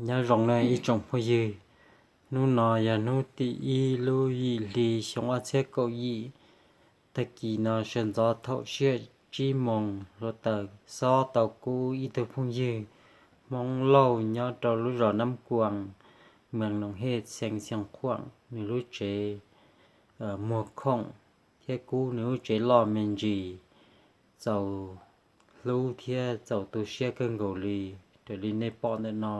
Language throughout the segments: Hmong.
Nyob zoo nawb ib tsoom phooj ywg, hnub no yog hnub tim ib lub yim hli xyoo ob txhiab kaum yim. Tag kis no sawv ntxov thaum sij hawm tsib moos hluav taws xob tau kub ib tug phooj ywg Hmoob Lauj nyob rau lub zos Nab Kuas, moos Noom Hej, xeev Xeev Khuam, nws lub tsev muag khoom thiab kub nws lub tsev loj me ntsis, txaus hlub thiab txaus tu siab kawg nkaus li. Raws li nej pom ntawm no,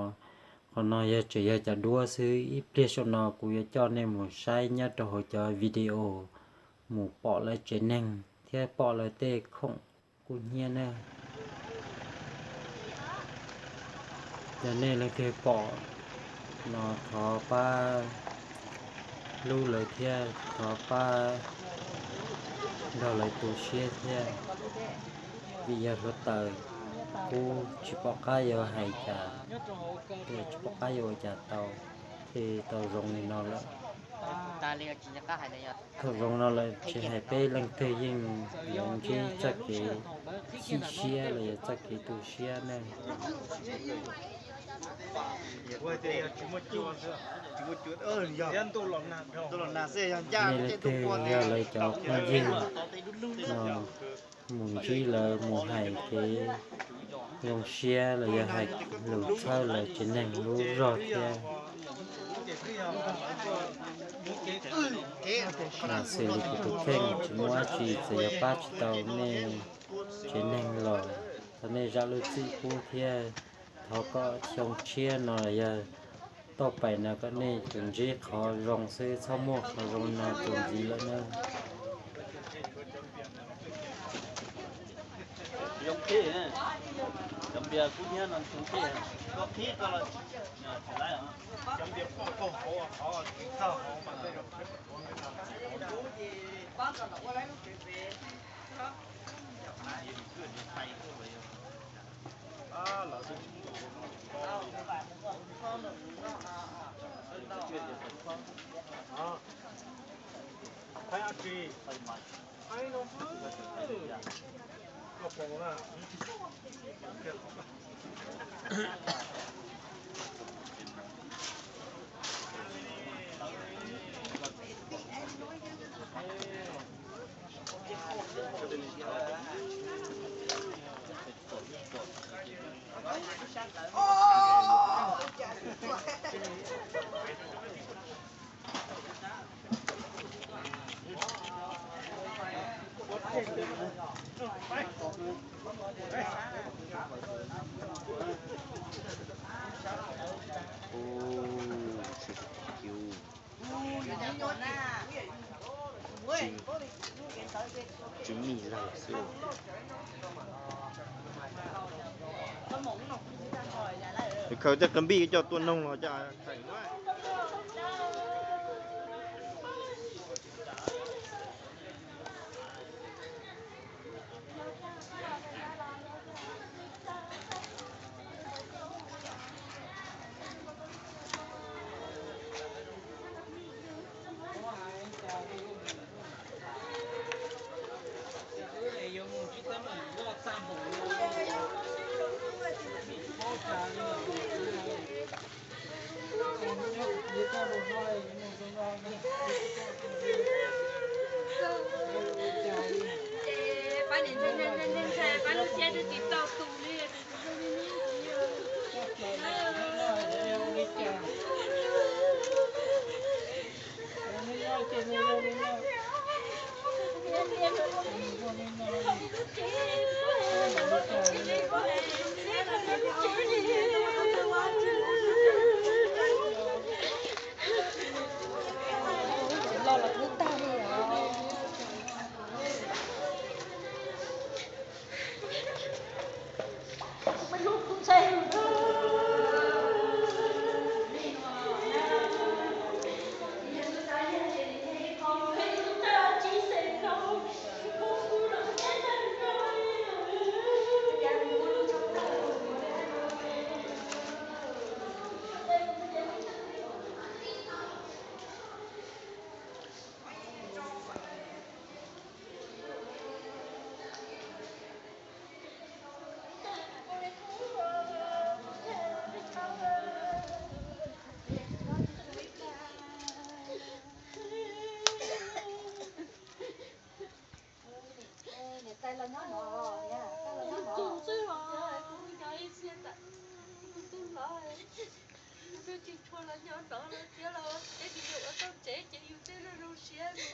qhov no yog tseem yog cov duab xwb. Ib pliag saum no kuv yuav coj nej mus saib nyob rau hauv cov video, mus pom lawv tsev neeg thiab pom lawv tej khoom kub hnyiab na. Yog nej leej twg pom no thov pab hlub lawv thiab thov pab nrog lawv tu siab thiab, vim yog hluav taws kub tsis pom qab yuav hais cas, tsis pom qab yuav ua cas tau, thiaj tau zoo li no lawm. Thaum zoo no lawm tsis hais peb leej twg yeej yuav ntsib txoj kev chim siab los yog txoj kev tu siab ne. Nej leej twg yog lawv cov phooj ywg no, mus ntsib lawv mus hais kev zoo siab los yog hais lus txhawb lawv tsev neeg lub zog thiab. Mas xws li kuv tus kheej tsis muaj dab tsi, txawm yog pab tsis tau nej tsev neeg los thov nej zam lub txim pub thiab. Thov kom xyoo tshiab no los yog tauj pais no kom nej tsuas ntsib qhov zoo xwb, txhob muaj qhov zoo li no txuas ntxiv lawm nawb. Tsw mij laug xwb. Khaws tej qab npij coj tuaj noog los cas. Yus twb tsis tshua los nyob no lawm thiab los tej me nyuam ua tau tsev ces yus thiaj zoo zoo siab. Yus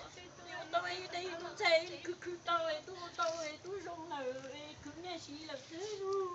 ua tau, yus tej yus tus ntxhais khwv khwv tau, tub ua tau, tub zoo lawm, khwv nyiaj siv lawm xwb.